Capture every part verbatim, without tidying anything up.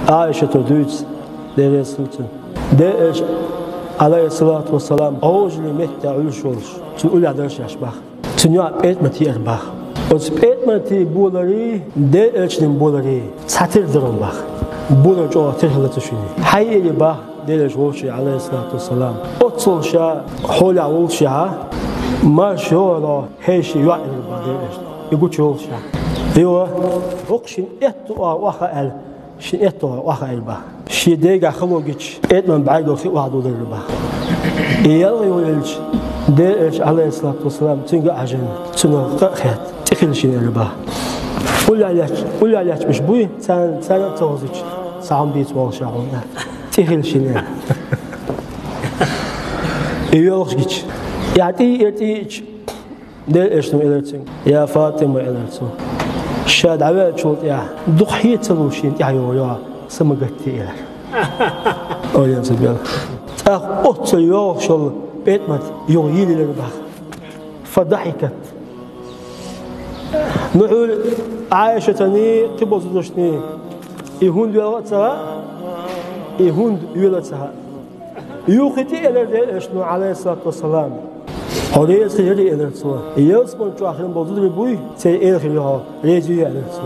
Ӏайшата дуьйцу, Дела реза хуьлда цунна. Делан Элча, Ӏалайхиссалату вассалам, Ӏожаллин метте Ӏуьллуш волуш, цуьнан уллехь дарж еш баха. Цуьнан йоӀ ПетӀмат яра баха. Оцу ПетӀматан боларий, Делан Элчанан боларий цхьатера дара баха. Болар чӀогӀа тера хилла цу шинна. Хьайеара баха Делан Элча вовшех, Ӏалайхиссалату вассалам. Оццул ша хьолехь волушехь, марша йогӀийла хьешан йоӀ элира баха Делан Элчано, и гучу йолушехь. Йо, хӀокху шина аьтто охьа охьа аьлла, шина аьтто охьа охьа аьлла баха. Шен дегахь хало гича, ПетӀман бӀаьрго хи охьадуллура баха. И ялх йолаелча, Делан Элча, Ӏалайхиссалату вассалам, цуьнга а хьажийна, цунах къа а хетта, тӀехила шина элира баха. Уллехь лаьтташ, уллехь лаьтташ берш буй, царна, царна а ца хозуьйтуш, цхьа хӀума дийца вогӀуш ву хьуна. ТӀехила шина элира. И йоьлхуш гича. Я тӀе а, тӀе а йиъча, Делан Элчано элира цуьнга: «Я ФатӀима», — элира цо, — «ша дӀаваьллачул тӀаьхьа дукха хье ца луш шена тӀаьхьа йогӀу йоӀ, са ма гатде», — элира. Ойла ца бел. ТӀаккха оццул йогӀуш йолу ПетӀмат юха йийлаелира баха. «Фадахьикат». Нухьуьлла Ӏайшатаний, кхин болу зударшний и хӀунда йоьлху а ца хаьа, и хӀунда йоьлу а ца хаьа. Юха тӀе а элира Делан Элчано, Ӏалайхиссалату вассалам: «Хьо реза хир яра», — элира цо. «Ялсамани чохь хилла болу зударий буй, церан эла хир ю хьо, реза юй», — элира цо.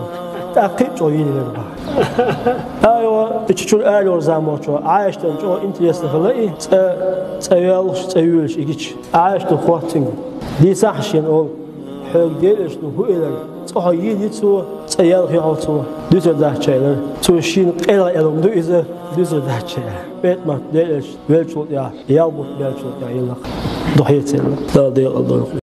ТӀаккха кхин а чӀогӀа йийлаелира баха. Айо, и чу-чуьра ара йолу заманчохь Ӏайшатана чӀогӀа интересно хилла и, цӀа, цӀа йоьлхуш, цӀа йоьлуш и гича. Ӏайшата хоттуьйту цуьнга: «Дийцахьа шена, — олу, — хьоьга Делан Элчано хӀун элира? Цкъа хьо йийла йи цо, цкъа ялх йи хьо цо?» «Дуьсур дац ша», — элира. Цо шена къайла аьлла хӀума ду иза, дуьсур дац ша. ПетӀмат Делан Элча веллачул тӀаьхьа, ял бутт баьллачул тӀаьхьа йилла-кх. Дохье ца елла. Дала декъал дойла.